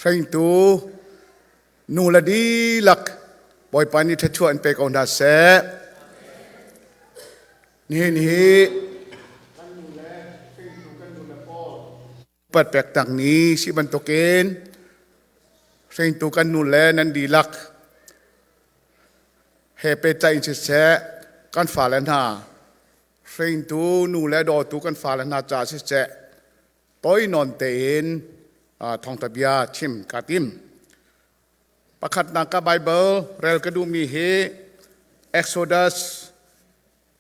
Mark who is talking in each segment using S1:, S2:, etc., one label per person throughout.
S1: Hringtu nu le dihlak Bawipa nih thluachuah in pe ko hna seh. Nihin hi kan nu le hringtu kan nu le pawl upat pek tak ni si bantukin hringtu kan nu le nan dihlak he pehtlaih in siseh, kan fale hna hringtu nu le dawtu kan fale hna caah siseh, tawi nawn tein thawngṭha bia chim kaa tim. Pakhatnak ka Bible rel ka duhmi hi Exodus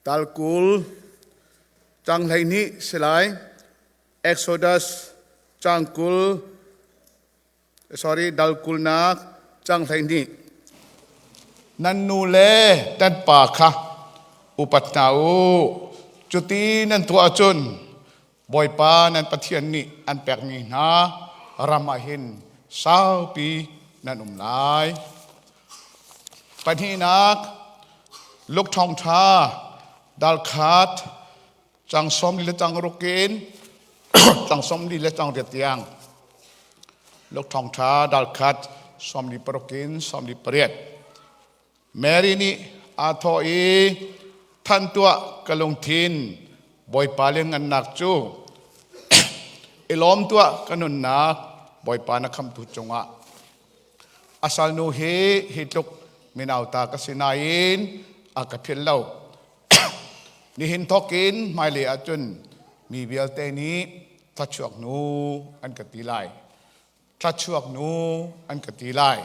S1: dal 20 cang 12 si lai. Exodus cang 20, sorry, dal 20 nak cang 12. Nan nu le nan pa kha upat hna u. Cuti nan tuah ahcun Bawipa nan Pathian nih an pekmi hna ram ah hin saupi nan um lai. Pahnihnak, Luke Thawngṭha dal khat cang 46 in cang 48 tiang. Luke Thawngṭha dal khat 46 in 48. Mary nih aa thawh i, "Thanh tuah, ka lungthin, Bawipa lianngannak cu. I lawm tuah, ka nunnak, Bawipa na khamhtu cungah. A salnu hi hi tluk minauta ka si nain a ka philh lo. Nihin thawkin hmailei ahcun mi vialte nih thluachuak nu an ka ti lai. Thluachuak nu an ka ti lai."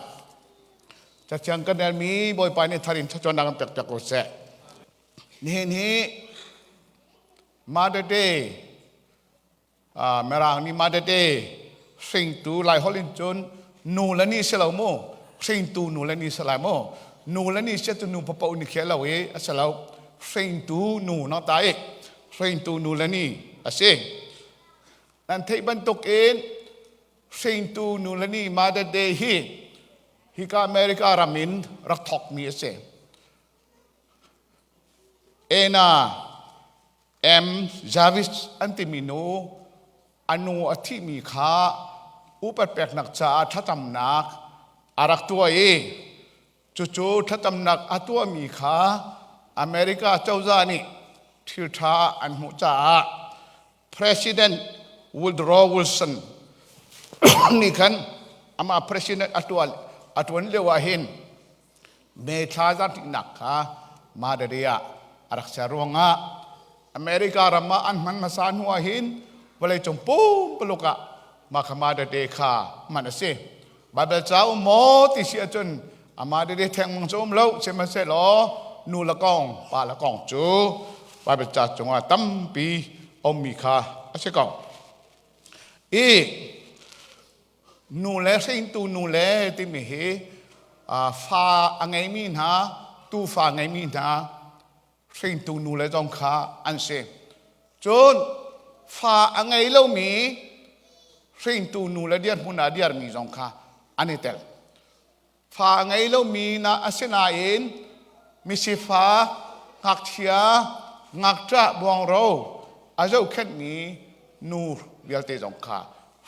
S1: Cathiang kan relmi Bawipa nih thar in thluachuahnak an pek piak ko seh. Nihin hi Mother Day, Mirang nih Mother Day, hringtu Laiholh in cun nu le ni si lo mu, hringtu nu le ni si lai mu. Nu le ni si cu nu papoh ni khel lo i a si lo. Hringtu nu na ta i hringtu nu le ni a si. Nan theih bantuk in hringtu nu le ni Mother Day hi hika America ram in rak thawkmi a si. Anna M. Jarvis an timi nu a nu a thihmi kha upat peknak caah thlacamnak a rak tuah i cucu thlacamnak a tuahmi kha America cozah nih thilṭha an hmuh caah President Woodrow Wilson nih khan amah president a ṭuan lio ah hin May thla zarhnak kha Mother Day ah a rak ser ruangah America ram ah an hman hmasa hnu ah hin vawleicung pumpuluk ah mah kha Mother Day kha hman a si. Bible ca um maw ti si ahcun a Mother Day thengmang cu um lo, sihmanhsehlaw nu le kong pa le kong cu Bible ca cungah tampi ummi kha a si ko. I nu le hringtu nu le timi hi fa a ngeimi hna, tufa ngeimi hna hringtu nu le zong kha an si. Cun fa a ngei lomi hringtu nu le dirhmun ah dirmi zong kha an i tel. Fa a ngei lomi na asinain misifa ngakchia ngakṭah buangro a zohkhenhmi nu vialte zong kha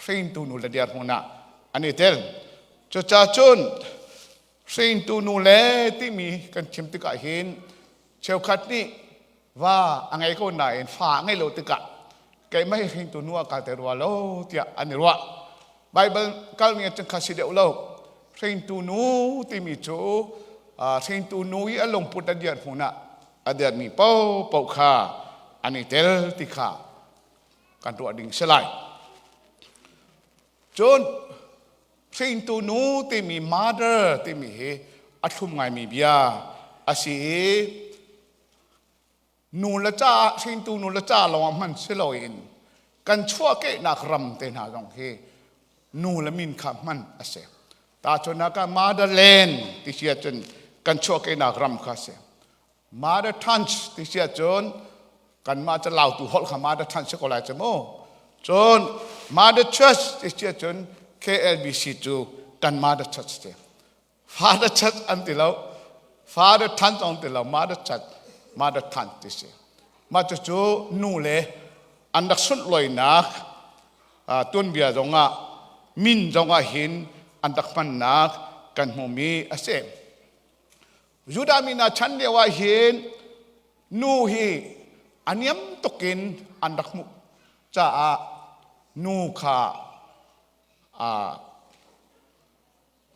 S1: hringtu nu le dirhmun ah an i tel. Cucaah cun hringtu nu le timi kan chim tikah hin cheukhat nih va a ngei ko nain fa a ngei lo tikah keimah hi hringtu nu ah kaa tel rua lo tiah an i ruah. Bible kalmi ah cun kha si deuh lo. Hringtu nu timi cu hringtu nu i a lungput a diar hmun ah a dermi paohpaoh kha an i tel ti kha kan ruah ding si lai. Cun hringtu nu timi, mother timi hi a thlum ngaimi bia a si i nu le ca, hringtu nu le ca lawng hman si loin kan chuahkehnak ram te hna zong hi nu le min kha hman a si. Tahchunhnak ah motherland ti si ahcun kan chuahkehnak ram kha a si. Mother tongue ti si ahcun kanmah cu Lautu holh kha mother tongue si ko lai cu mu. Cun mother church ti si ahcun KLBC cu kan mother church si. Father church an ti lo, father tongue zong ti lo, mother church, mother tongue ti si. Mah cucu nu le an rak sunlawinak tuanbia zongah, min zongah hin. an rak hmannak kan hmumi a si. Judah mi hna chan lio ah hin nu hi a niam tuk in an rak hmuh caah nu kha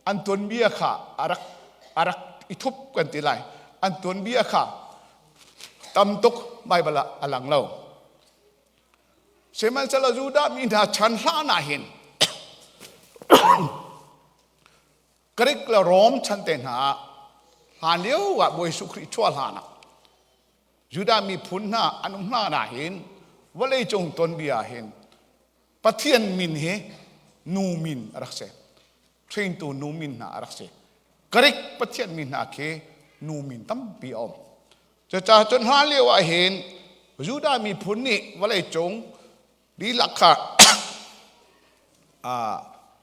S1: an tuanbia kha a rak i thup kan ti lai. An tuanbia kha tam tuk Baibal ah a lang lo. Sihmanhsehlaw Judah mi hna chan hlan ah hin Greek le Rom chan te hna ah hlan lio ah Bawi Jesuh Khrih chuah hlan ah Judah miphun hna an um hlan ah hin vawleicung tuanbia ah hin Pathian min hi nu min a rak si. Hringtu nu min hna a rak si. Greek Pathian min hna khi nu min tampi a um. Cucaah cun hlan lio ah hin Judah miphun nih vawleicung dihlak kha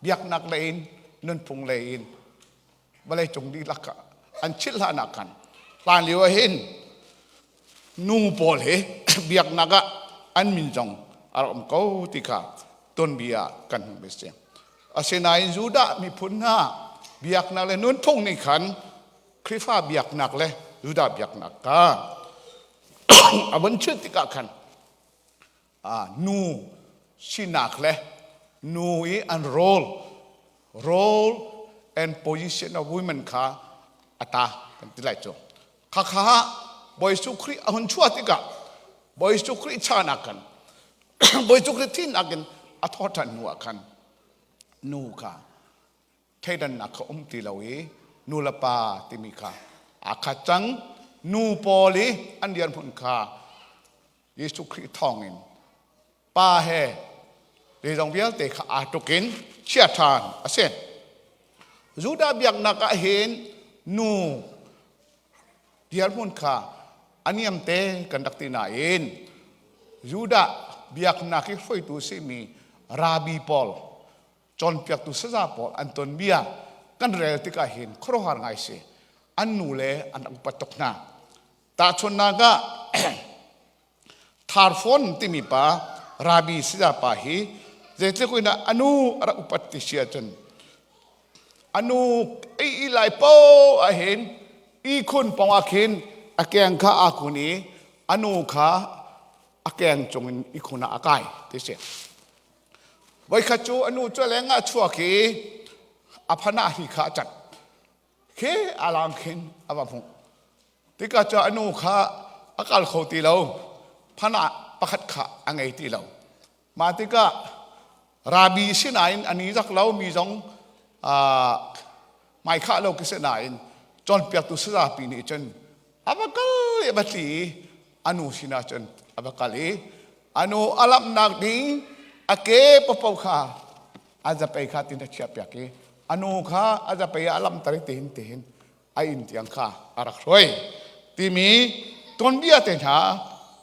S1: biaknak lei in nunphung lei in vawleicung dihlak kha an chilh hlan ah khan hlan lio ah hin nu pawl hi biaknak ah an min zong a rak um ko ti kha tuanbia ah kan hmuh a si. Asinain Judah miphun hna biaknak le nunphung nih khan Khrihfa biaknak le Judah biaknak kha a vun chilh tikah khan nu sinak le nu i an role role and position of women kha a ta kan ti lai cu. Khakha Bawi Jesuh Khrih a hun chuah tikah Bawi Jesuh Khrih chan ah khan Bawi Jesuh Khrih thihnak in a thawhṭhan hnu ah khan nu kha thleidannak kha um ti lo i nu le pa timi kha aa khat cang. Nu pawl i an dirhmun kha Jesuh Khrih thawngin pa he zeizong vialte kha aa tluk in chia ṭhan a si. Judah biaknak ah hin nu dirhmun kha a niamte kan rak ti nain Judah biaknak i hruaitu simi Rabbi pawl cawnpiaktu saza pawl an tonbia kan rel tikah hin khuaruahhar ngai si. An nu le an rak upat tuk hna. Tahchunhnak ah Tharfon timi pa Rabbi saza pa hi zeitluk in a nu a rak upat ti si ahcun a nu ei lai po ah hin ihkhun pong ah khin a keng kha aa kun i a nu kha a keng cungin ihkhun ah a kai ti si. Voikhat cu a nu cu leng ah chuak i a phanah hi kha a cat. Khi a lang khin a va hmuh. Tikah cu a nu kha a kal kho ti lo. Phanah pakhat kha a ngei ti lo. Mah tikah rabi sinain a ni zak lo mi zong hmaikhah lo ki si nain cawnpiaktu sazapi nih cun a va kal i a va tli i a nu sinah cun a va kal i a nu a lamhnak ding a ke papo kha a zapei kha tin a chiahpiak i a nu kha a zapei ah a lamter i tihin tihin a inn tiang kha a rak hruai timi tuanbia te hna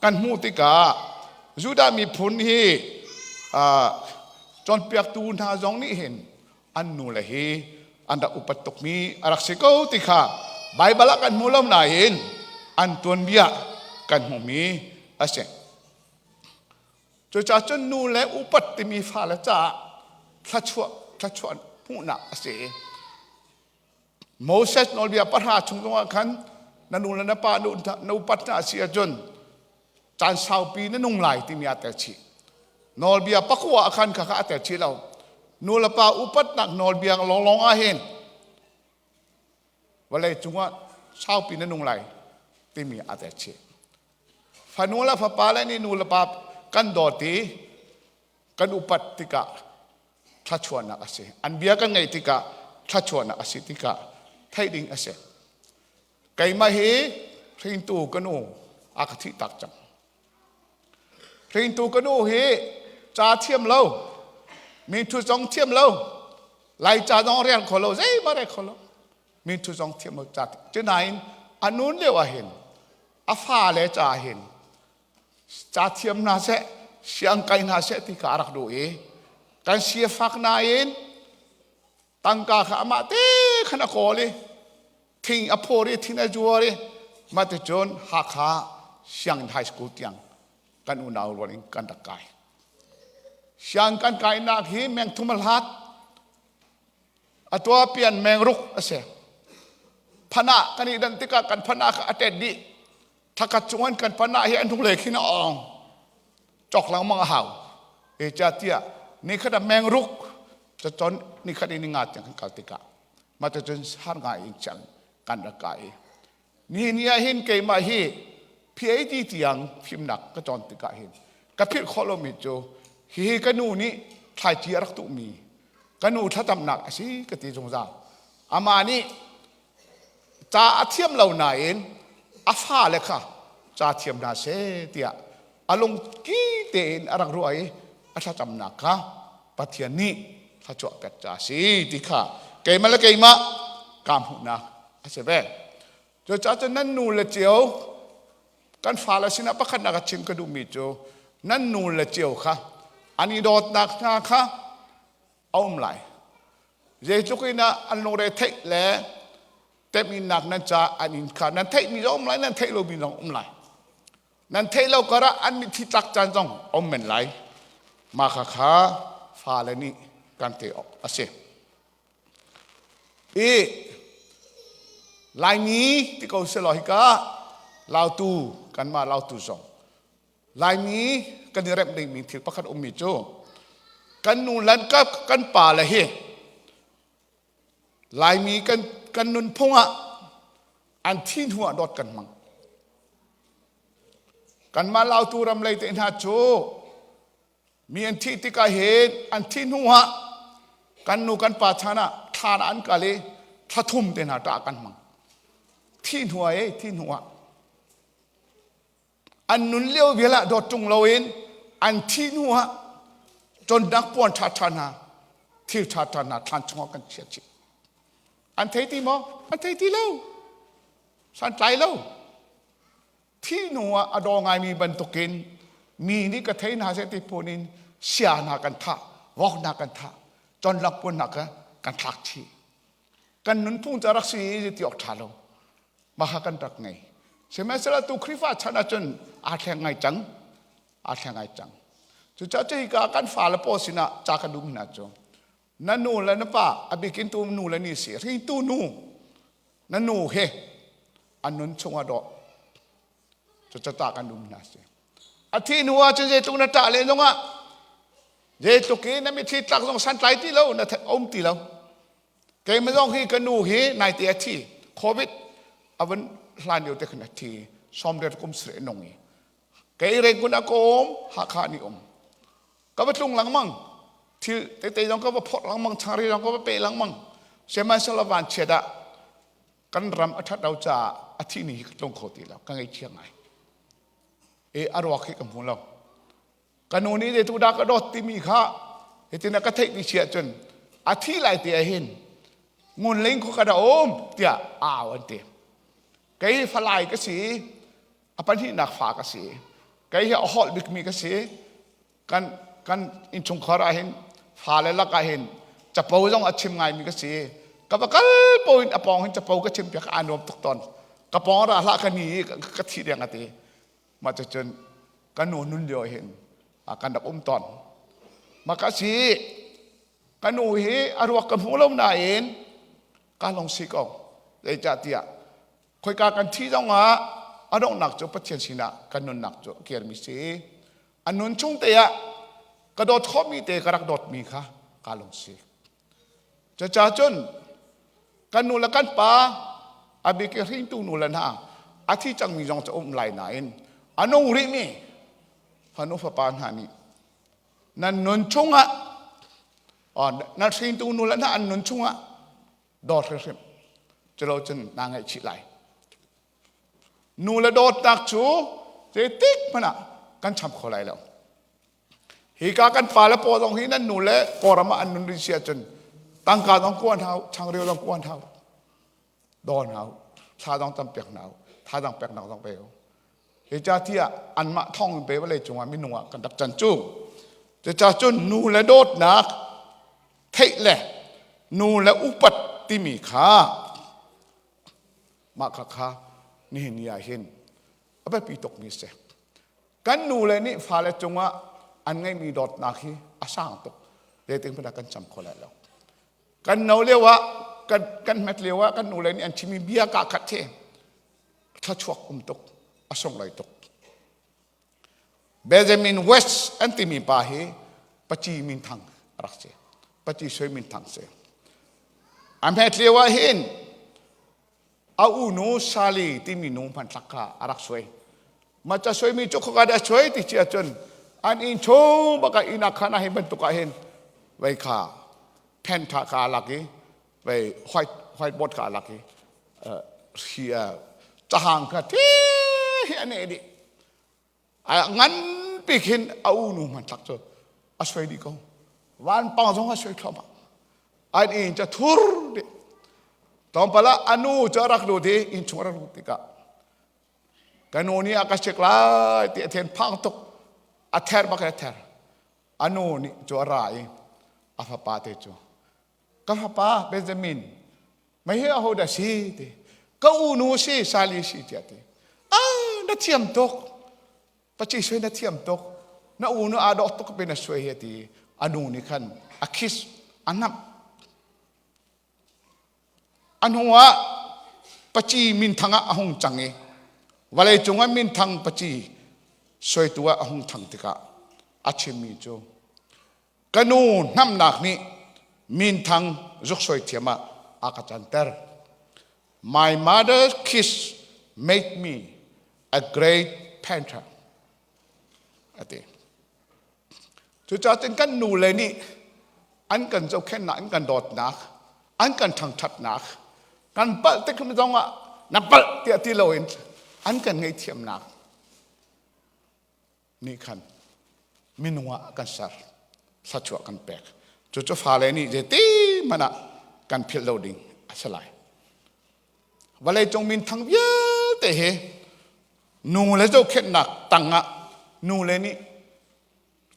S1: kan hmuh tikah Judah miphun hi cawnpiaktu hna zong nih hin an nu le hi an rak upat tukmi a rak si ko ti kha Baibal ah kan hmu lo nain an tuanbia kan hmuhmi a si. Cucaah cun nu le upat timi fale caah thluachuah thluachuah hmuhnak a si. Moses nawlbia pahra chung zongah khan na nu le na pa na upat hna a si ahcun caan saupi na nung lai timi aa tel chih. Nawlbia pakua ah khan khakha a tel chih lo. Nu le pa upatnak nawlbia lawnglawng ah hin vawlei cungah saupi na nung lai timi aa tel chih. Fanu le fapa le nih nu le pa kan dawt i kan upat tikah thluachuahnak a si. An bia kan ngaih tikah thluachuahnak a si tikah theih ding a si. Keimah hi hringtu ka nu a ka thih tak cang. Hringtu ka nu hi ca thiam lo, minthu zong thiam lo, Laica zong rel kho lo, zeihmah rel kho lo. Minthu zong thiam lo ca. Cunain a nun lio ah hin a fale ca hin ca thiam hna seh, siang kai hna seh ti kha a rak duh i kan sifak nain tangka kha amah te khan a kawl i thing a phor i thing a zuar i mah ticun Hakha sianginn high school tiang kan unau rual in kan rak kai. Siang kan kainak hi mengthum a hlat. A tuapian mengruk a si. Phanah kan i dan tikah kan phanah kha a tet dih. Thakhat chungin kan phanah hi an hnulei khin a awng. Cawk lengmang a hau. Zeicahtiah nikhat ah mengruk cacon nikhat in ninga tiang kan kal tikah mah cun har ngai in cang kan rak kai i nihin ni ah hin keimah hi PhD tiang fimnak ka cawn tikah hin ka philh khawh lomi cu hihi ka nu nih thlaici a rak tuhmi ka nu thlacamnak a si ka ti zungzal. Amah nih ca a thiam lo nain a fale kha ca thiam hna seh tiah a lungki tein a rak ruah i a thlacamnak kha Pathian nih thluachuah pek ca a si ti kha keimah le keimah kaa hmuhnak a si ve. Cucaah cun nan nu le cio kan fale sinah pakhatnak a chim ka duhmi cu nan nu le cio kha an i dawtnak hna kha a um lai. Zeitluk in ah an lungre theih le temhinnak nan ca an in kha nan theihmi zong um lai nan theih lomi zong um lai. Nan theih lo karah an mitthli tlak caan zong um men lai. Mah kha kha fale nih kan te awk a si. I Laimi ti ko selaw hika Lautu kanmah Lautu zong Laimi kan i remh dingmi thil pakhat ummi cu kan nu lan kan pa le hi Laimi kan kan nunphung ah an thi hnu ah dawt kan hmang. Kanmah Lautu ram lei te hna cu Mi an thih tikah hin an thih hnu ah kan nu kan pa chan ah thlan ah an kal i thla thum te hna ṭah kan hmang. Thih hnu ah e thih hnu ah an nun lio vial ah dawt ṭung loin an thih hnu ah tonnak puan ṭhaṭha hna thil ṭhaṭha hna thlan chungah kan chiah chih. An thei ti maw? An thei ti lo. Santlai lo. Thih hnu ah a daw ngaimi bantukin mi nih ka thei hna seh ti phun in sia hna kan thah, vok hna kan thah, conlak puan hna kha kan thlak chih. Kan nunphung cu a rak si i ti awk ṭha lo. Mah kha kan rak ngei. Sihmanhsehlaw tu Khrihfa chan ahcun aa thleng ngai cang. Aa thleng ngai cang. Cucaah cu hika kan fale pawl sinah ca ka duh hna cu na nu le na pa a bikin tu nu le ni si hringtu nu na nu he an nun chung ah dawh cucata kan um hna si a thi hnu ah cun zeitluk na ṭah len zongah zeitluk i na mitthli tlak zong santlai ti lo na um ti lo keimah zong hi ka nu hi naite a thi covid a vun hlan lio te khan a thi 30 kum sre nung i kei rengkun a kom hakha ni um ka va tlung lengmang thil tete zong ka va phorh lengmang changri zong ka va pe lengmang sihmanhsehlaw van chiat ah kan ram a ṭhat lo caah a thih ni hi ka tlung kho ti lo ka ngaihchia ngai e a ruak hi ka hmu lo ka nu nih zeitu dah ka dawt timi kha hitin a ka theih ti si ahcun a thi lai te ah hin ngun ling khu ka da um tiah au an ti kei falai ka si a pahnihnak fa ka si kei hi a holh bikmi ka si kan kan innchungkhar ah hin fale lak ah hin capo zong a chim ngaimi ka si ka va kal po in a pawng hin capo ka chim piak aa nuam tuk tawn ka pawng ra hlah ka ni i ka thi deng a ti mah cucun ka nu nun lio hin kan rak um tawn mah ka si ka nu hi a ruak ka hmu lo nain ka lung si ko zeicahtiah khoika kan thi zong ah a donghnak cu Pathian sinah kan nunnak cu a kirmi si a nun chung te ah ka dawt khawhmi te ka rak dawtmi kha kaa lungsi cucaah cun kan nu le kan pa a bik i hringtu nu le hna a thi cangmi zong cu um lai nain a nung rihmi fanu fapa hna nih nan nun chungah nan hringtu nu le hna an nun chungah dawt hrimhrim culo cun naa ngaihchih lai Nu le dawtnak cu zeitik hmanh ah kan cham kho lai lo. Hika kan fale pawl zong hi nan nu le Kawlram ah an nun rih si ahcun tangka zong kuan hau, changreu zong kuan hau, dawn hau, thla zong tam pek hna thazang peknak zong pe u. Zeicahtiah anmah thawng in pe vawlei cungah minung ah kan rak can cu. Cucaah cun nu le dawtnak theih le nu le upat timi kha Mah khakha nihin ni ah hin a biapi tukmi a si. Kan nule nih fale cungah an ngeihmi dawtnak hi a sang tuk. Zeitin hmanh ah kan cam kho lai lo. Kan no lio ah kan kan hmet lio ah kan nule nih an chimmi bia ka khat the thluachuak um tuk a sunglawi tuk. Benjamin West an timi pa hi paci minthang a rak si. Paci sui minthang si. A hmet lio ah hin a unu Sally timi nu hmanthlak kha a rak suai. Mah ca suaimi cu khoka dah suai ti si ahcun an inn chung bak ah inn ah khan ah hi bantuk ah hin vei kha pen tha kha a lak i vei white whiteboard kha a lak i hi cahang kha thi hi an eh dih. A nganpi khin a unu hmanthlak cu a suai dih ko. Vanpang zong a suai thluahmah. An inn cu thur dih. Tlawmpal ah a nu cu a rak lut i inn chung a rak lut tikah ka nu nih a ka sik lai ti a then phang tuk. A ther bak in a ther. A nu nih cu a ra i a fapa te cu ka fapa Benjamin mei hi aho dah si ti ka unu si sali si tiah ti ah na thiam tuk paci sui na thiam tuk na unu aa dawh tuk pe na suai hi ti a nu nih khan a kiss a hnamh a hnu ah paci minthang ah a hung cang i vawlei cung ah minthang paci suaitu ah a hung thang tikah a chimmi cu Ka nu hnamnak nih minthang zuksuai thiam ah a ka canter. My mother's kiss made me a great painter. Ati. Cucaah cun kan nu le nih an kan zohkhenhnak, an kan dawtnak, an kan ṭhangṭhatnak, kan palh tik zong ah na palh tiah ti loin an kan ngaihthiamnak nih khan minung ah kan ser thluachuah kan pek cucu fale nih zeiti hmanh ah kan philh lo ding a si lai vawleicung minthang vialte hi nu le zohkhenhnak tangah nu le nih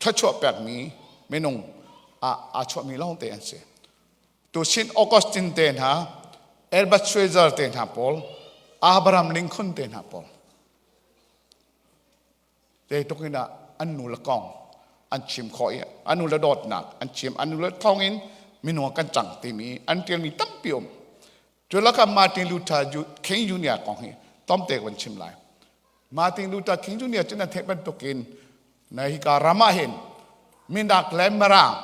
S1: thluachuah pekmi minung ah aa chuahmi lawngte an si tu Saint Augustine te hna Albert Schweitzer te hna pawl Abraham Lincoln te hna pawl Zeitluk in dah an nu le kong an chim khawh i an nu le dawtnak an chim an nu le thawng in minung kan cang timi an ṭialmi tampi um. Cu lakah Martin Luther King Jr. kong hi tomte kan chim lai. Martin Luther King Jr. cu nan theih bantukin na hika ram ah hin minak le mirang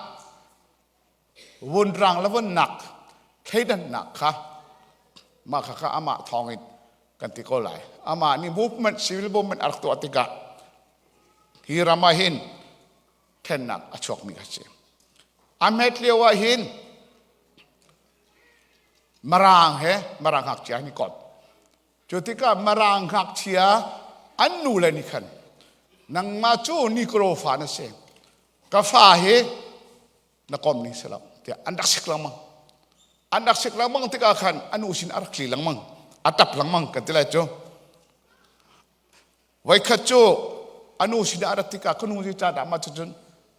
S1: vunrang le vunnak thleidannak kha mah kha kha amah thawng in kan ti ko lai amah nih movement civil movement a rak tuah tikah hi ram ah hin thennak a chuakmi a si a hmet lio ah hin Mirang he Mirang ngakchia hi kawp cu tikah Mirang ngakchia an nu le nih khan nangmah cu Negro fa na si ka fa hi na kom ning si lo tiah an rak sik lengmang an rak sik lengmang tikah khan a nu sin a rak tli lengmang a tap lengmang kan ti lai cu voikhat cu a nu sin a rat tikah ka nu zei dah mah cun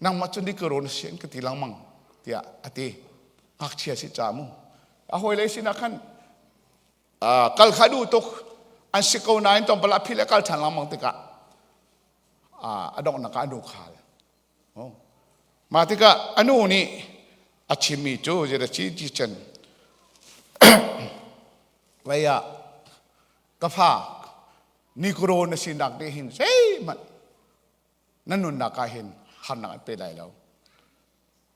S1: nangmah cu ni ka rawn si an ka ti lengmang tiah a ti ngakchia si ca mu a hawile sinah khan kal kha duh tuk an si ko nain tlawmpal a phi le kal ṭhan lengmang tikah a donghnak ah a nu khal Mah tikah a nu nih a chimmi cu zeidah ci ti cun vei ah ka fa Negro na sinak nih hin zeihmanh na nunnak ah hin harnak an pe lai lo.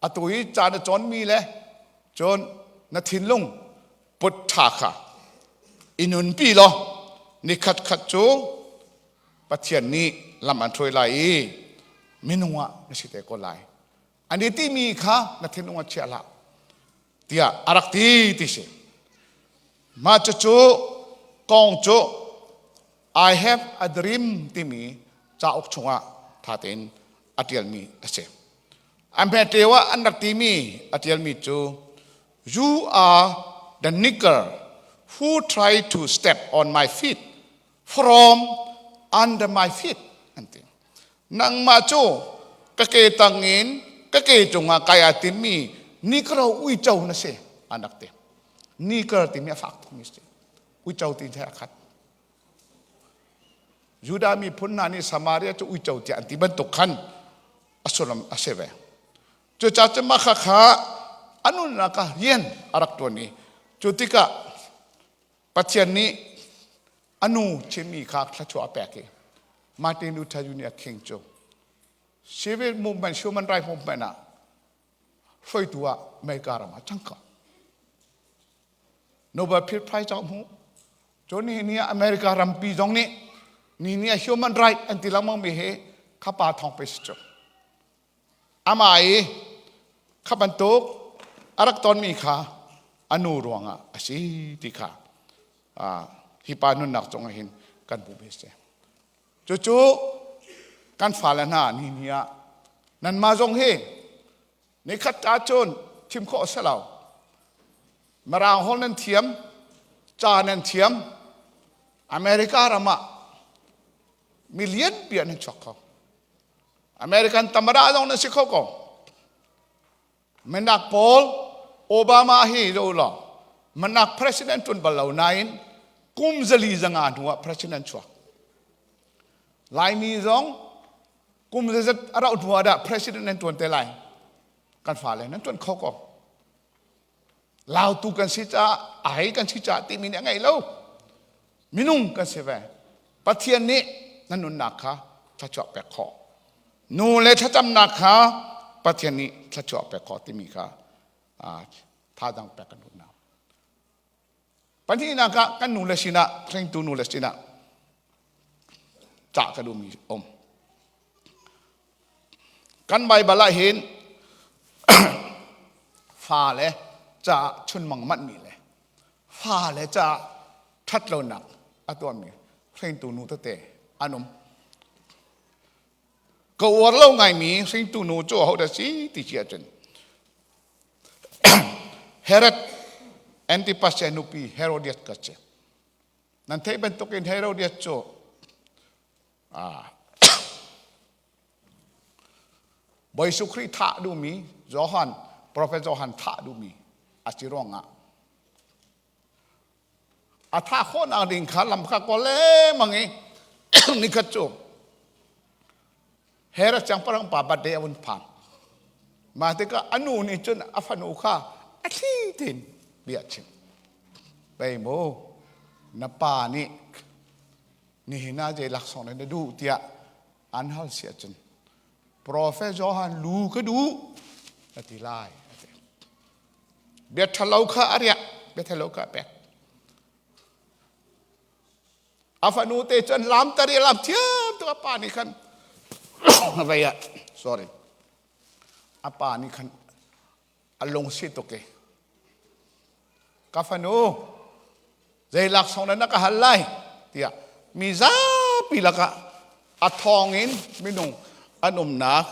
S1: Atu hi ca na cawnmi le cun na thinlung put ṭha kha i nunpi law nikhat khat cu Pathian nih lam an hruai lai i minung ah na si te ko lai. An i timi kha na thinlung ah chia hlah tiah a rak ti ti si. Mah cucu kong cu I have a dream timi cauk chungah ṭha tein a ṭialmi a si. A hmetleu ah an rak timi a ṭialmi cu You are the nigger who try to step on my feet from under my feet an ti. Nangmah cu ka ke tang in ka ke cungah kai aa timmi nikro uico na si an rak ti. Nigger timi a fak tukmi si. Uico ti he a khat. Judah miphun hna nih Samaria cu uico tiah an ti bantuk khan a sullam a si ve. Cucaah cun mah khakha A nunnak ah rian a rak ṭuan i cu tikah Pathian nih a nu chimmi kha thluachuah a pek i Martin Luther Jr. King cu civil movement, human rights movement ah hruaitu ah America ram ah cang ko. Nobel Peace Prize zong hmu. Cun nihin ni ah America rampi zong nih ni ni ah human right an ti lengmang mi hi khapa thawng pe si cu. Amah i kha bantuk a rak tonmi kha a nu ruangah a si ti kha hi pa nunnak cungah hin kan hmuh ve si. Cucu kan fale hna ni ni ah nanmah zong hi nikhat ta cun chim khawh a si lo. Mirang holh nan thiam, ca nan thiam, America ram ah mi lianpi an chuak kho. American tamara zong na si kho ko. Minak pawl Obama hi zo law minak president tun bal lo nain kum zali zanga hnu ah president chuak. Laimi zong kum zazat a rauh hnu ah dah president nan tuan te lai. Kan fale nan tuan kho ko. Lautu kan si caah ai kan si caah timi nih a ngei lo. Minung kan si ve. Pathian nih na nunnak kha thluachuah pek khawh. Nu le thlacamnak kha Pathian nih thluachuah pek khawh timi kha thadang pek kan duhnak. Pahnihnak ah kan nu le sinah hringtu nu le sinah cah ka duhmi um. Kan Baibal ah hin fale caah chunmang manhmi le fale caah ṭhatlonak a tuahmi hringtu nu tete an um. Ka uar lo ngaimi hringtu nu cu ahodah si ti si ahcun Herod Antipas nupi Herodias ka si. Nan theih bantukin Herodias cu Bawi Jesuh Khrih thah duhmi Johan, Prophet Johan thah duhmi a si ruangah a thah khawhnak ding kha lam kha kawl lengmang i nikhat cu Herod siangpahrang pa birthday a vun phan. Mah tikah a nu nih cun a fanu kha a thli tein bia a chim. Pei mu na pa nih nihin ah zei laksawng na duh tiah an hal si ahcun Prophet Johan lu ka duh a ti lai a ti. Bia ṭhalo kha a riah, bia ṭhalo kha a pek. A fanu te cun lam tar i lam thiam tuk a pa nih khan vei ah sorry a pa nih khan a lung si tuk i ka fanu zei laksawng na ka hal lai tiah mi zapi lakah a thawng in minung an umnak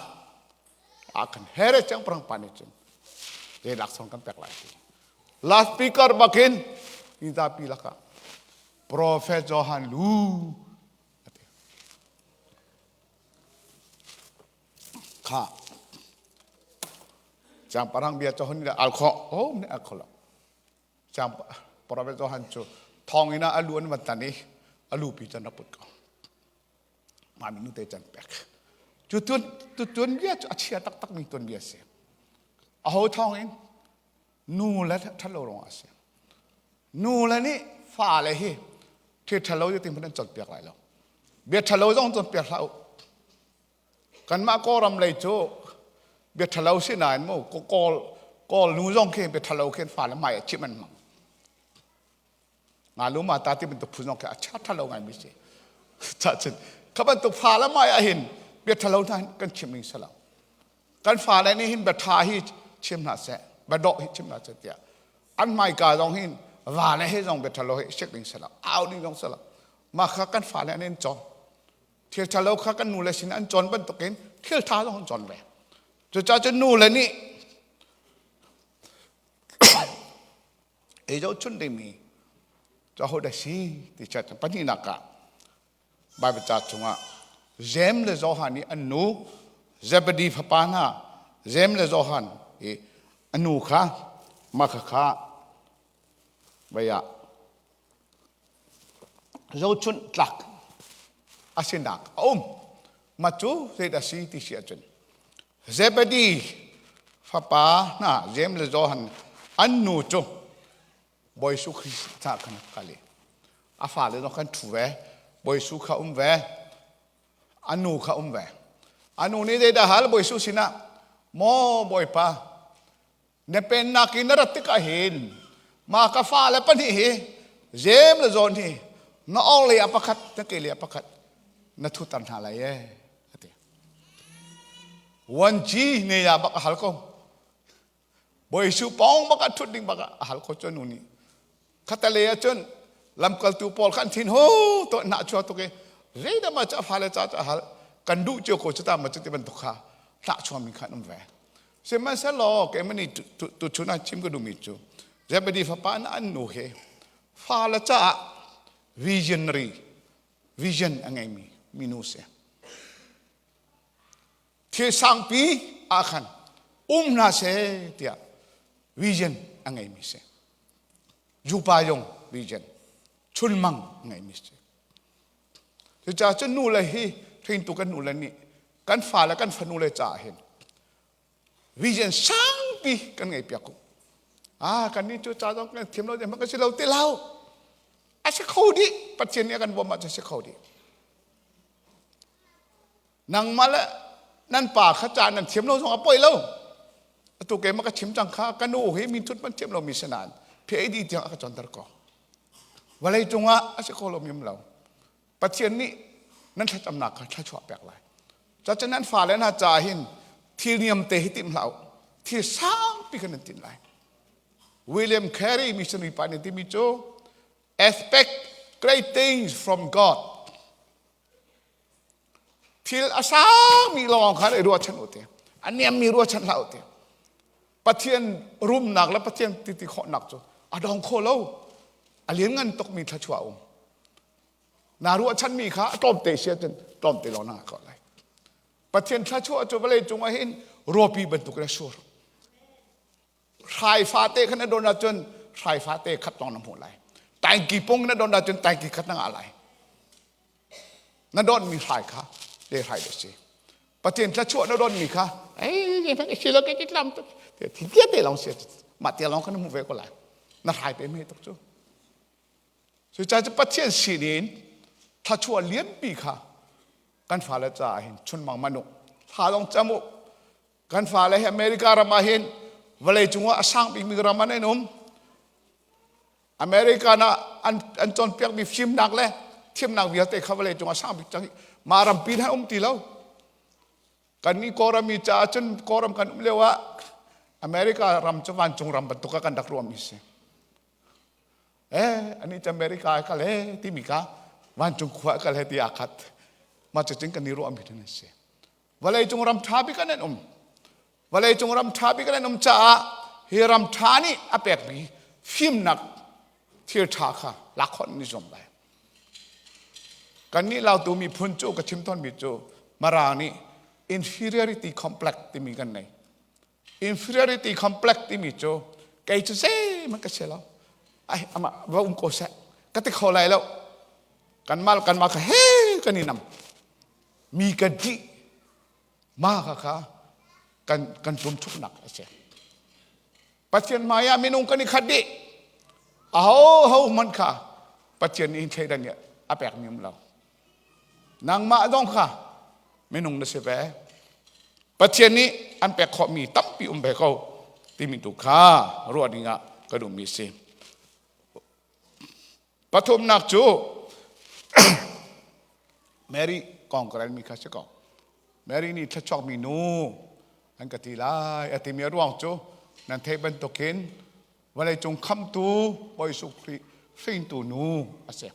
S1: ah khan Herod siangpahrang pa nih cun zei laksawng kan pek lai ti loudspeaker bakin mi zapi lakah Prophet Johan lu a ti kha Siangpahrang bia cu hun al khawh oh ne al kho lo Siang Prophet Johan cu thong in a lu an van tan i a lu pi cun rak put ko mah minu te can pek cu tun tu tun bia cu a chia taktak mi tun bia si a ho thong in nu le ṭhat lo rong a si nu le nih fa le hi thil ṭhalo cu tin an cawnpiak lai lo bia ṭhalo zong cawnpiak hlah u Kanmah Kawlram lei cu bia ṭhalo si nain mu Kawl Kawl nu zong khi bia ṭhalo khin fale hmai ah chimh an hmang. Ngalu mata ti bantuk phun zong khi a ṭha ṭhalo ngaimi si. Cacun kha bantuk fale hmai ah hin bia ṭhalo hna kan chim ning si lo. Kan fale nih hin bia ṭha hi chim hna seh, bia dawh hi chim hna seh tiah an hmaika zong hin vale he zong bia ṭhalo hi sik ding si lo, au ding zong si lo. Mah kha kan fale an in cawng. Thil ṭhalo kha kan nule sin an cawn bantukin thil ṭha zong an cawn ve. Cucaah cun nule nih ei zohchun dingmi cu ahodah si ti chat pahnihnak ah Baibal ca chungah Jeim le Johan nih an nu Zebedi fapa hna Jeim le Johan i a nu kha mah khakha vei ah zohchunh tlak a sinak a um. Mah cu zeidah a si ti si ahcun Zebedi fapa. Fapa hna Jeim le Johan an nu cu Bawi Jesuh Khrih ca khan kal i a fale zong khan ṭhu ve. Bawi Jesuh kha um ve. A nu kha um ve. A nu nih zeidah hal Bawi Jesuh sinah, Maw Bawipa, na pennak in na rat tikah hin ma ka fale pahnih hi Jeim le John hi na or lei ah pakhat, na ke lei ah pakhat na thutter hna lai ee, a ti. 1G ne ya bak a hal ko. Bawi Jesuh pawng bak ah ṭhut ding bak ah a hal ko cu nu nih. Khatale ah cun lamkaltu pawl khan thin hu to nah chua tuk i zeidah ma cu a fale ca cu a hal kan duh cio ko cu ta ma cu ti bantuk kha hlah chuami khan um ve. Sihmanhsehlaw keimah nih tuchun ah chim ka duhmi cu Zebedi fapa na an nu hi fale caah visionary vision a ngeimi minu si. Thil sangpi ah khan um hna seh tiah vision a ngeimi si. Jupa yong vision chunmang a ngeimi si. Cucaah cun nu le hi hringtu kan nu le nih kan fa le kan fanu le caah hin vision sangpi kan ngei piak ko. Ah kan nih cu ca zong kan thiam lo hmang kan si lo ti lo. A si kho dih. Pathian nih a kan bawmh ahcun si kho dih. Nangmah le nan pa kha ca nan thiam lo zong a poi lo. Atu keimah ka chim cang kha ka nu hi min thut man thiam lomi si nain PhD tiang a ka cawnter ko. Vawlei cungah a si kho lomi um lo. Pathian nih nan thlacamnak kha thluachuah pek lai. Cuacun nan fale hna caah hin thil niam te hi timh hlah u. Thil sangpi kha nan timh lai. William Carey missionary pa nih timi cu expect great things from God. Thil a sangmi lawng kha i ruahchan u ti. A niammi ruahchan hlah u ti. Pathian rumnak le Pathian titi khawhnak cu a dong kho lo. A lianngan tukmi thluachuah a um. Na ruahchanmi kha a tlawmte si ahcun tlawmte lawng na ngah khawh lai. Pathian thluachuah cu vawlei cungah hin ruapi bantuk in a sur. Hrai fate kha na don ahcun hrai fate khat lawng na hmuh lai. Taingki pung na don ahcun taingki khat na ngah lai. Na donmi hrai kha te hrai da si. Pathian thluachuah na donmi kha ei si lo ke tlam tuk thi tia te lawng si mah tia lawng kha na hmuh ve ko lai. Na hrai pe me tuk cu. Cucaah cu Pathian sinin thluachuah lianpi kha kan fale caah hin chunmang man u. Thla lawng cam u. Kan fale hi America ram ah hin vawlei cungah a sang bikmi ram an um. America na an, an cawnpiakmi fimnak le thiamnak vialte kha vawlei cungah sang bik cang mah rampi hna um ti lo. Kan nih Kawlram mi caah cun Kawlram kan um lio ah America ram cu vancung ram bantuk ah kan rak ruahmi si. Eh, ani cu America ai kal he timi kha vancung khua kal he ti aa khat. Mah cucun kan i ruahmi an si. Vawleicung ram ṭha bik an um. Vawleicung ram ṭha bik an um caah hi ram ṭha nih a pekmi fimnak thil ṭha kha lak khawh ni zuam lai. Kannih Lautu miphun cu ka chim tawnmi cu Mara nih inferiority complex timi kan nei. Inferiority complex timi cu kei cu zeihmanh ka si lo. Ai amah va um ko seh ka ti kho lai lo. Kanmah kanmah kha he kan i nam. Mi ka dih ma kha kha kan kan tumchuknak a si. Pathian hmai ah minung kan i khat dih. Aho ho hmanh kha Pathian nih thleidan nih a pek mi um lo. Nangmah zong kha minung na si ve. Pathian nih an pek khawhmi tampi um ve ko timi tu kha ruah ding ah ka duhmi si. Pathumnak cu Mary kong ka relmi kha si ko. Mary nih thluachuakmi nu an ka ti lai a timi a ruang cu nan theih bantukin vawleicung khamtu Bawi Jesuh Khrih hringtu nu a si.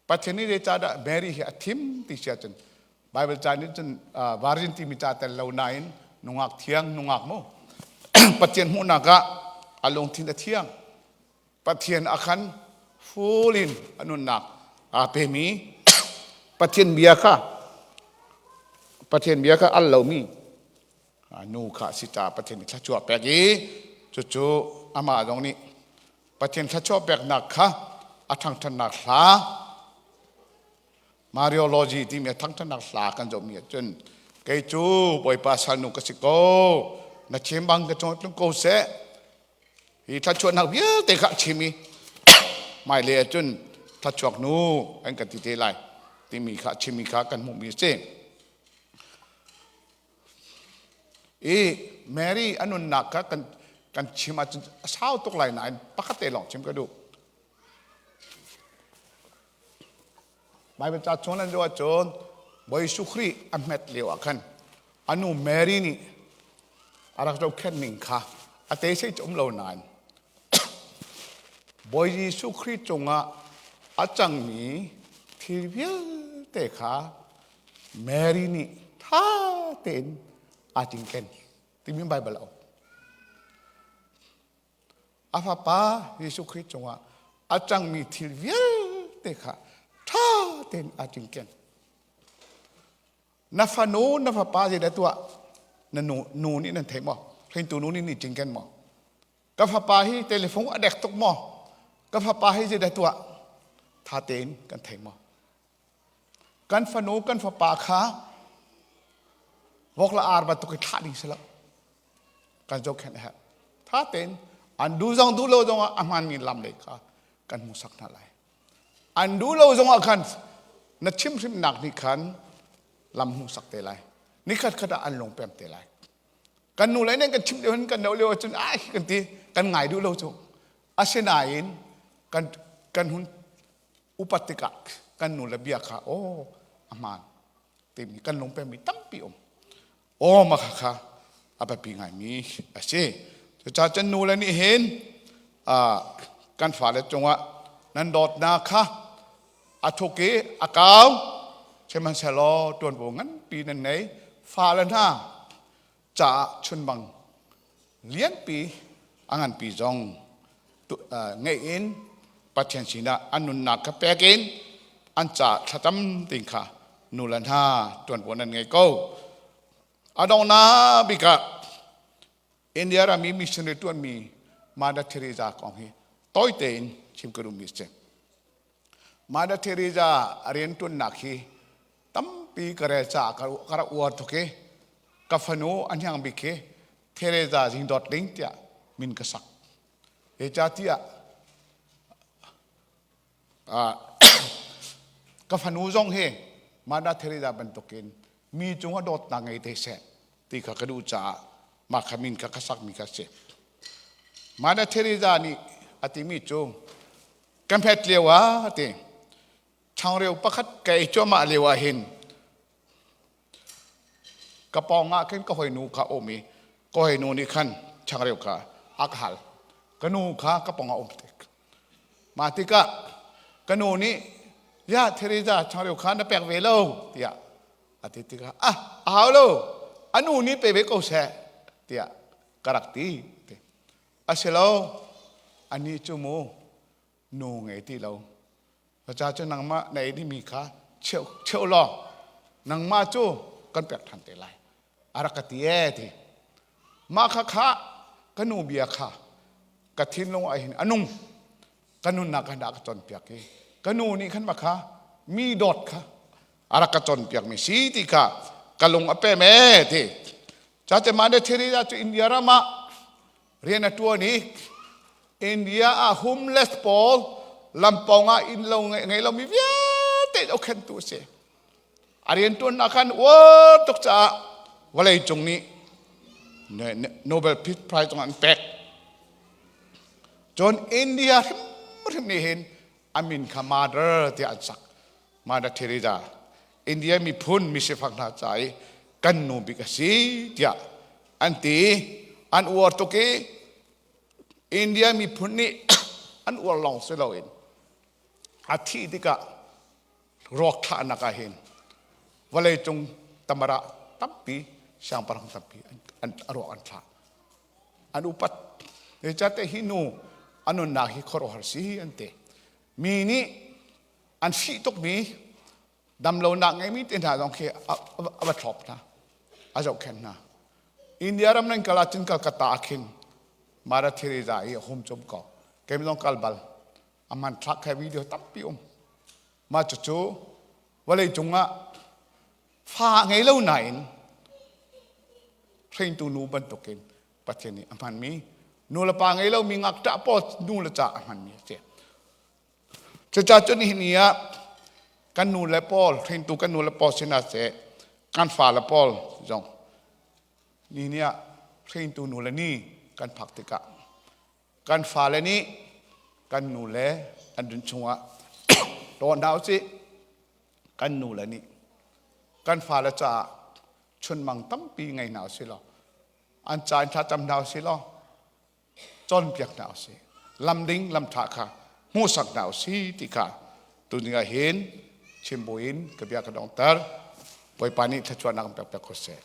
S1: Pathian nih zeicahdah Mary hi a thim ti si ahcun Bible ca nih cun virgin timi ca tel lo nain nungak thiang nungak mu Pathian hmuhnak ah a lungthin a thiang Pathian a khan full in a nunnak aa pemi Pathian bia kha Pathian bia kha al lomi nu kha si ca Pathian nih thluachuah pek i cucu amah zong nih Pathian thluachuah peknak kha a ṭhangṭhannak hla Mariology timi a thangṭhatnak hla kan zohmi ahcun kei cu Bawipa salnu ka si ko. Na chim bang ka cung tlung ko seh. Hi thluachuahnak vialte kha a chim i hmailei ahcun thluachuak nu an kan ti te lai timi kha a chimmi kha kan hmuhmi a si. I Mary a nunnak kha kan kan chim ahcun a sau tuk lai nain pakhat te lawng chim ka duh. Baibal ca chung nan zoh ahcun Bawi Jesuh Khrih a hmet lio ah khan a nu Mary nih a rak zohkhenh ning kha a te sei cu um lo nain Bawi Jesuh Khrih cungah a cangmi thil vialte kha Mary nih ṭha tein aa cinken timi Baibal a um. A fapa Jesuh Khrih cungah a cangmi thil vialte kha ṭha tein aa cinken. Na fanu, na fapa zeidah tuah? Na nu, nu nih nan theih maw? Hringtu nu nih nih cinken maw? Ka fapa hi telephone a dek tuk maw? Ka fapa hi zeidah tuah? Tha tein kan thei maw? Kan fanu, kan fapa kha vok le ar bantuk i thlah ding si lo. Kan zohkhenh a herh. Tha tein an duh zong duh lo zong ah a hmaanmi lam lei kha kan hmuhsak hna lai. An duh lo zong ah khan na chimhrimnak nih khan lam hmuhsak te lai. Nikhat khat ah an lung pem te lai. Kan nu le nih kan chimh lio hin kan no lio ahcun ai kan ti kan ngai duh lo cu. Asinain kan kan hun upat tikah kan nu le bia kha aw a hmaan timi kan lung pemmi tampi um. Aw mah kha a biapi ngaimi a si. Cucaah cun nu le nih hin kan fale cungah nan dawtnak kha a thuk i a kau sihmanhsehlaw ṭuanvo nganpi nan nei fale hna caah chunmang lianpi a nganpi zong ngeih in Pathian sinah an nunnak kha pek in an caah thlacam ting kha nu le hna ṭuanvo nan ngei ko. A donghnak bik ah India ram i missionary ṭuanmi Mother Teresa kong hi tawi tein chim ka duhmi a si. Mother Teresa a rianṭuannak hi tampi ka rel caah ka rak uar tuk i ka fanu a hniang bik hi Teresa Zingdawt Ling tiah min ka sak. Zeicahtiah ka fanu zong hi Mother Teresa bantukin mi cungah dawtnak ngei te seh ti kha ka duh caah mah kha min kha ka sakmi kha a si. Mother Teresa nih a timi cu ka hmet lio ah ti changreu pakhat ka ei cuahmah lio ah hin ka pawng ah khin ka hawinu kha um i ka hawinu nih khan changreu kha a ka hal. Ka nu kha ka pawng ah um tik. Mah tikah ka nu nih ya Teresa changreu kha na pek ve lo tiah a ti tikah ah a hau lo a nu nih pe ve ko seh tiah ka rak ti. A si lo anih cu mu nu ngei ti lo Cucaah cu nangmah na ei dingmi kha cheu cheu law nangmah cu kan pek ṭhan te lai a rak ka ti ee ti mah kha kha ka nu bia kha ka thinlung ah hin a nung ka nunnak ah dah ka cawnpiak i ka nu nih khan mah kha mi dawt kha a rak ka cawnpiak mi si ti kha ka lung a pem ee ti Cate mah ne Teresa cu India ram ah rian a ṭuan i India ah homeless pawl lampawng ah inn lo ngei lomi vialte zohkhenhtu a si. A rianṭuannak khan uar tuk caah vawlei cung nih Nobel Peace Prize zong an pek. Cun India hrimhrim nih hin a min kha Mother tiah an sak. Mother Teresa India miphun misifak hna ca i kan nu bik a si tiah an ti. An uar tuk i India miphun nih an uar lawng si loin a thih tikah ruak thlahnak ah hin vawleicung tamara tampi siangpahrang tampi an ruak an thlah an upat zeicahtiah hi nu a nunnak hi khuaruahhar si an ti mi nih an fih tukmi damlonak ngeimi te hna zong khi a va thlop hna a zohkhenh hna India ram nan kal ahcun Calcutta ah khin Mother Teresa i a hum cum ko keimah zong kal bal a hmanthlak kha video tampi um mah cucu vawlei cung ah fa ngei lo nain hringtu nu bantukin. Pathian nih a hmanmi nu le pa ngei lomi ngakṭah pawl nu le ca a hmanmi a si. Cucaah cun nihin ni ah kan nu le pawl hringtu kan nu le pawl sinah seh kan fale pawl zong ni ah hringtu nu le ni kan phak tikah kan fale nih kan nu le an dun chungah daw hna usih. Kan nu le nih kan fale caah chunmang tampi ngei hna usih law an ca in thlacam hna usih law cawnpiak hna usih, lam ding lam ṭha kha hmuhsak hna usih ti kha tuni ah hin chim buin ka bia ka dongter. Bawipa nih thluachuahnak in pek piak ko seh.